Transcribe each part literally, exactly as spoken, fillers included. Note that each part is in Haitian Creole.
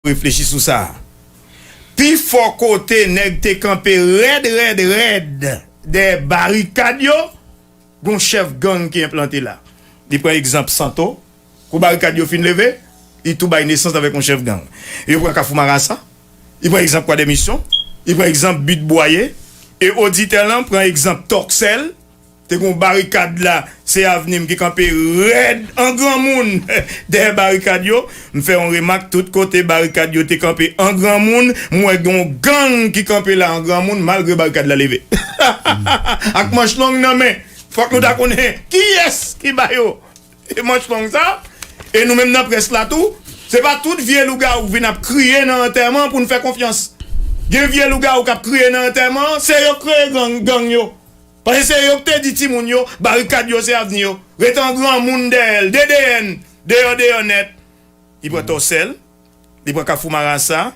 Reflechi sou sa. Pi fò kote nèg te kanpe rèd, rèd, rèd dèyè barikad yo, gon chèf gang ki enplante la. Li pran egzanp Santo, kou barikad yo fin leve, li tou bay nesans avèk yon chèf gang. Yo pran Kafou Marasa, li pran egzanp Kwadèmisyon, li pran egzanp Bit Bwaye, e oditè lan pran egzanp Tòksèl, te gon barikad la, se Avni m ki kanpe rèd an granmoun dèyè barikad yo. M fè yon remak, tout kote barikad yo te kanpe an granmoun, m wè gen yon gang ki kanpe la an granmoun, malgre barikad la leve. Ak manch long nan men. Fòk nou ta konnen kiyès ki ba yo manch long sa. E nou menm nan près la tou, se pa tout vye lougawou k vin ap kriye nan antèman pou n fè konfyans. Gen vye lougawou k ap kriye nan antèman, se yo k kreye gang, gang yo. Paske se yo k te di timoun yo, barikad yo se avni yo. Rete an granmoun dèyè l, D D N, deyò, deyò nèt. Li pran Tòsèl, li pran Kafou Marasa,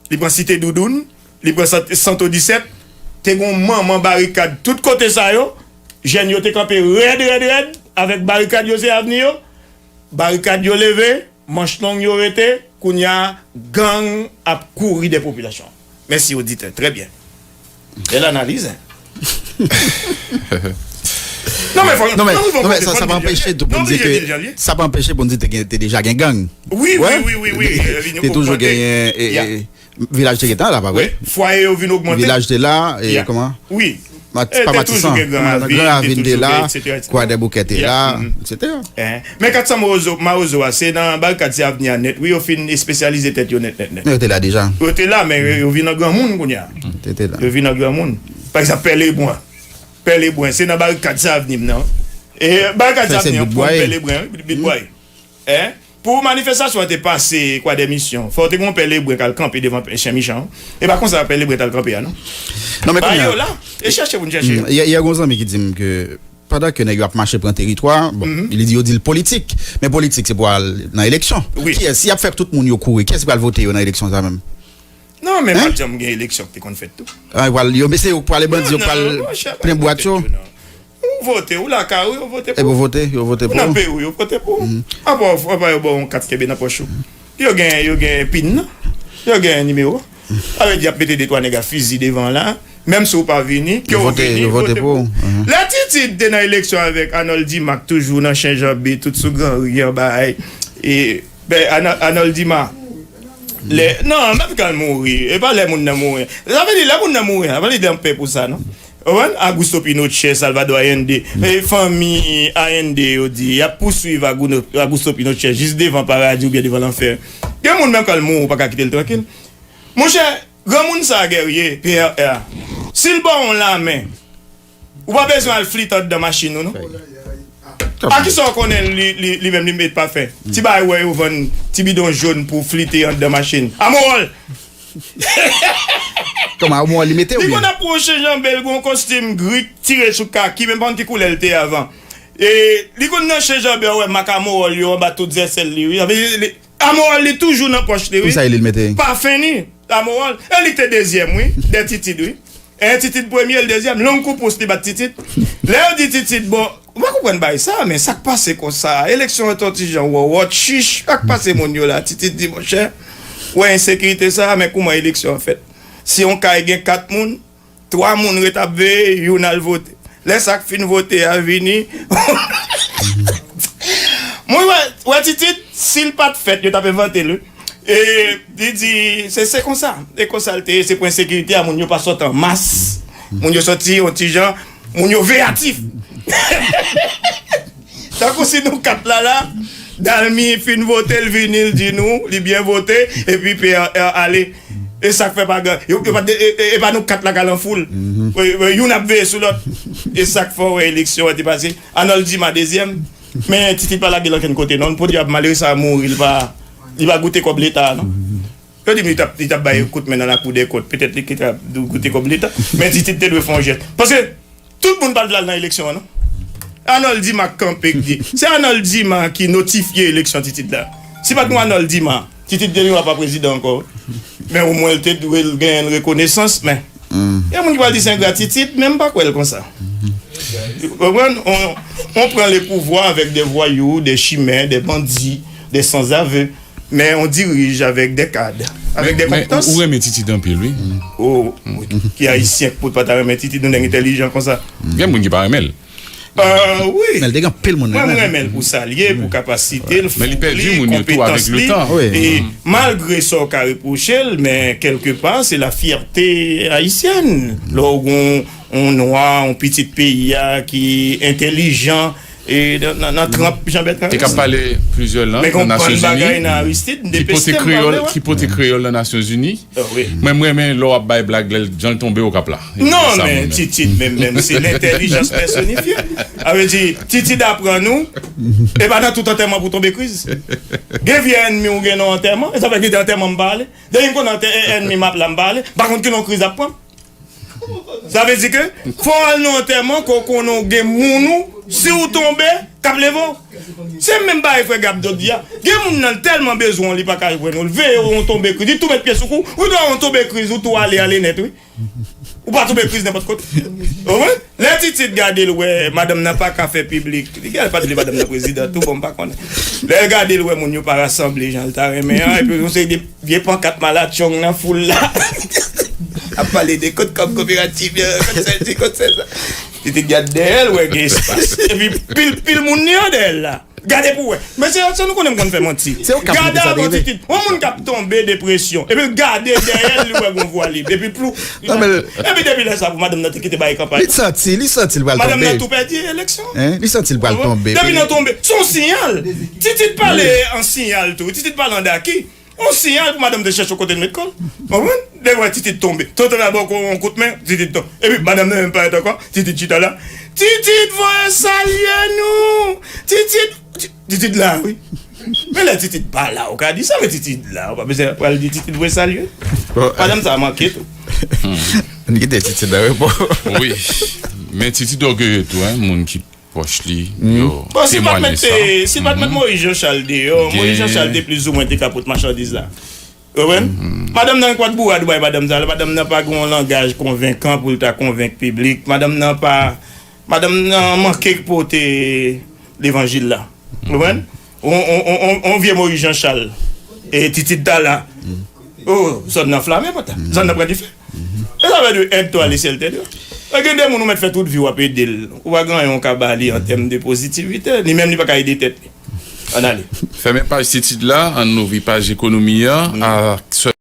li pran Site Doudoun, li pran Sant-, Santo disèt. Te gon manman barikad tout kote sa yo. Jèn yo te kanpe rèd, rèd, rèd, avèk barikad yo se avni yo. Barikad yo leve, manch long yo rete, kounye a, gang ap kouri dèyè popilasyon an. Mèsi, oditè. Trè byen. Bèl analiz, hein? Non, men fò, non, men, non, men non, men sa, sa pa anpeche tou pou n di ke, sa pa anpeche pou n di te gen, te deja gen gang. Wi, wi, wi, wi, wi. Te toujou genyen, e, e, vilaj te gentan la, pa vre? Fwaye yo vin ogmante. Vilaj te la, e kòman? Wi. Mat-, e, pa te Matisan, toujou gen Gran Ravin, Gran Ravin te la, Kwadèboukè te la, etsetera. Men kat san Mawozo, Mawozo a, se nan barikad se avni a nèt, wi, yo fin espesyalize tèt yo nèt, nèt, nèt. Yo te la deja. Yo te la, men yo, yo vin an granmoun kounye a. Te, te la. Yo vin an granmoun. Pa egzanp, Pè Lebren. Pè Lebren, se nan barikad se avni m nan. E barikad se avni an, pran Pè Lebren, wi, Bit Bwaye. Hein? Pou manifestasyon an te pase Kwadèmisyon, fò te gon Pè Lebren k al kanpe devan Chen Michan an. E pa konsa Pè Lebren t al kanpe a, non. Non, men kounye a, yo la, e chèche pou n chèche yo. Yè, yè, gon zanmi ki di m ke pandan ke nèg yo ap mache pran teritwa, bon, li di, yo di l politik. Men politik, se pou al nan eleksyon. Kiyès, si y ap fè tout moun yo kouri, kiyès ki pral vote yo nan eleksyon sa menm? Non, men pa t janm gen eleksyon ki te konn fèt tou. Ah, yo pral, yo, men se yo k pral, bandi yo k pral plen bwat yo. Ou vote, ou lakay ou, yo vote pou ou. Epi yo vote, yo vote pou ou. Ou nan peyi ou, yo vote pou ou. Apa, apa yo ba w yon kat kenbe nan pòch ou. Yo gen, yo gen pin nan. Yo gen nimewo. Sa vle di y ap mete de twa nèg a fizi devan la. Menm si w pa vini, ke w vini, yo vote pou ou. Lè Titid te nan eleksyon avèk Arnold Dumas, toujou nan Chen Janbe, tout sou Gran Ri an, bay, e, ben, Arno-, Arnold Dumas. Lè, non, Madan Kal mouri. E pa lè moun nan mouri. Sa vle di, lè moun nan mouri, sa pa vle di anpè pou sa, non. Ou konprann? Augusto Pinochet, Salvador Allende. E fanmi Allende, yo di, y ap pouswiv Aguno-, Augusto Pinochet jis devan paradi oubyen devan lanfè. Gen moun menm k al mouri, ou pa ka kite l trankil. Monchè, granmoun sa a, Guerrier, P R R, si l ba w yon lamen, ou pa bezwen al flite anndan machin ou, non. A kisa w konnen li, li, li menm li met pafen? Ti bagay ou wè yo vann, ti bidon jòn pou flite anndan machin. Amowòl! Kòman, amowòl li mete oubyen? Li konn ap pran yon Chen Janbe, l gen yon kostim gri, tire sou kaki, menm pa konn ki koulè l te ye avan. E li konn nan Chen Janbe, ou wè mak amowòl yo anba tout zèsèl li, wi. Sa vle di, li, amowòl li toujou nan pòch li, wi. Pou sa li, l mete? Pafen li, amowòl. E li te dezyèm, wi, dè Titid, wi. E Titid premye, l dezyèm. Long kou pous li bat Titid. Lè yo di Titid, bon, ou pa konprann bagay sa, men sa k pase konsa, eleksyon an t on ti jan wòwòt, chich, sa k pase moun yo la, Titid di, monchè, ou wè ensekirite sa, men kouman eleksyon an fèt? Si yon kay gen kat moun, twa moun ret ap veye, youn al vote. Lè sa k fin vote a vini, mwen wè, wè Titid, si l pa t fèt, yo t ap envante l, wi. E li di, se, se konsa, se konsa l te ye, se pou ensekirite a, moun yo pa sòti an mas, moun yo sòti yon ti jan, moun yo veyatif. Tankou si nou kat la la, Dalmi fin vote, l vini, l di nou, li byen vote, epi P R R ale. E sa k fè pa gen, yo, yo pa, e, e, e pa nou kat la k al an foul. E, e, youn ap veye sou lòt. E sa k fè w wè eleksyon an te pase. Arnold Dumas dezyèm. Men Titid pa lage l ankenn kote, non. Pou di ap malere sa a mouri, li pa, li pa goute kòb Leta, non. Yo di m li t ap, li t ap bay kout men nan lakou dè kont. Petèt li ki t ap goute kòb Leta. Men Titid te dwe fè yon jès. Paske tout moun pa t vle al nan eleksyon an, non. Arnold Dumas k kanpe, k di. Se Arnold Dumas ki notifye eleksyon Titid la. Si pa t gen Arnold Dumas, Titid te dwe pa prezidan ankò. Men omwen l te dwe l genyen rekonesans, men. Gen moun ki pral di se engratitid, men m pa kwè l konsa. Ou konprann? On, on pran le pouvwa avèk de vwayou, de chimè, de bandi, de sanzave. Men on dirij avèk de kad, avèk de konpetans. Ou renmen Titid anpil, wi. Oh, ki ayisyen k pou pa ta renmen Titid, yon nèg entèlijan konsa? Gen moun ki pa renmen l. Wi. Men l te gen anpil moun. Mwen, mwen renmen l pou sa l ye, pou kapasite l, foup li, konpetans li. E malgre sa w ka repwoche l, men kèlke pa, se la fyète ayisyèn. Lè w gen yon nwa, yon pitit peyi a ki entèlijan, e nan, nan, nan tranp Jean Bertrand Aristide. Te ka pale plizyè lang nan Nasyonzini. Men gen yon bann bagay nan Aristide, m depeste m pa vle wè. Ki pote kreyòl nan Nasyonzini. Mwen, m renmen lè w ap bay blag, lè l, jan l tonbe, w k ap la. Non, men Titid menm, menm, se lentèlijans pèsonifye. Sa vle di, Titid aprann nou, e pa nan tout antèman pou tonbe kriz. Gen vye ènmi w gen nan antèman, e sa fè gen de antèman m pa ale. Depi m konn antè-, ènmi m ap la, m pa ale, m pa konn ki non kriz ap pran m. Sa vle di ke fò w al nan antèman, ke w konnen w gen moun ou, si w tonbe, k ap leve w. Se menm bagay frè Gab t ap di a. Gen moun nan tèlman bezwen w, li pa ka jwenn ou. L veye w, yon tonbe kriz, li tou met pye sou kou w. Ou dwe yon tonbe kriz, ou tou ale, ale nèt, wi. Ou pa tonbe kriz nenpòt kote. Ou konprann? Lè Titid gade l wè madanm nan pa ka fè piblik, li genlè pa t vle madanm nan prezidan tou, bon, m pa konnen. Lè l gade l wè moun yo pa rasanble jan l ta renmen an, epi yon seri de vye pankat malatchong nan foul la. Ap pale de kont kòb koperativ, kont sèl ti, kont sèl sa. Titid gad dèyè l, wè gen espas. Epi pil, pil moun li an dèyè l la. Gade pou wè. Mesye, sa nou konnen m konn fè manti. Gade avan Titid. Yon moun k ap tonbe depresyon. Epi l gade dèyè l, li wè gon vwa lib. Epi plou. Epi depi lè sa pou madanm nan te kite bay kanpay. Li santi, li santi l pral tonbe. Madanm nan tou pèdi eleksyon. Li santi l pral tonbe. Depi nan tonbe. Se yon siyal. Titid pale an siyal tou. Titid pale an daki. Yon siyal pou madanm te chèche yon kote l met kò l. Konprann? Lè wè Titid tonbe. Tonton la ba w yon kout men, Titid tonbe. Epi madanm nan menm parèt ankò, Titid chita la. Titid voye salye nou! Titid, Ti-, Titid la, wi. Men lè Titid pa la, ou ka di sa, men Titid la, ou pa bezwen pral di Titid voye salye. Madanm sa manke tou. N kite Titid nan repo. Wi. Men Titid ògeye tou, en, moun ki pwòch li yo temwaye sa. Bon, si l pa t met, si l pa t met Moyiz Jan Chal deyò, Moyiz Jan Chal te plizoumwen te ka pot machandiz la. Ou konprann? Madanm nan kwat bourad ou bay madanm sa la, madanm nan pa gen yon langaj konvenkan pou l ta konvenk piblik, madanm nan pa, madanm nan manke pote levanjil la. Ou konprann? On, on, on, on, on vye Moyiz Jan Chal. E Titid ta la. Oh, zòn nan anflame, pòta. Zòn nan pran dife. E sa vle di èd to ale syèl tè deyò. E gen de moun ou mèt fè tout vi w ap ede l. Ou pa gen anyen w ka ba li an tèm de pozitivite. Li menm li pa ka ede tèt li. Ann ale. Fèmen paj Titid la, ann louvri paj ekonomi an ak